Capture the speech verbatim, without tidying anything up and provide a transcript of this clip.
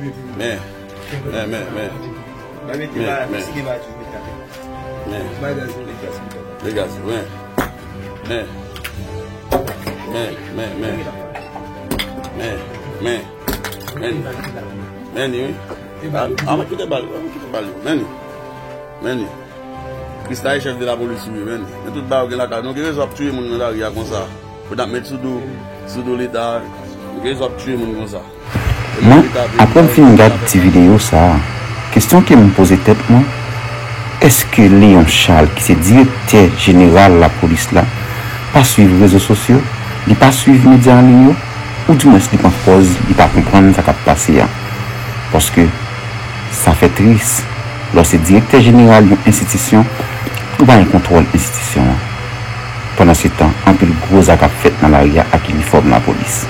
Men, men, men, men. Men, men. Men. Degaz, men. Men. Men, men, men. Men, men. Men. Men, wi. A, a, mwen kite bal, mwen kite bal yo. Men. Men. Krista e chèf de lapolis wi, men. Men tout bagay w gen lakay. Nou gen rezon ap tiye moun nan lari a konsa. Pou n ap met sou do, sou do Leta. Nou gen rezon ap tiye moun konsa. Mwen, apre m fin gad ti videyo sa a, kesyon ke m poze tèt mwen, èske Léon Charles, ki se direktè jeneral lapolis la, pa swiv rezo sosyo, li pa swiv medya an liy yo, oudimwens li pran pòz li pa konprann sa k ap pase a? Paske sa fè tris. Lè w se direktè jeneral yon enstitisyon, ou pa gen kontwòl enstitisyon an. Pandansetan, anpil gwo zak ap fèt nan lari a ak inifòm lapolis.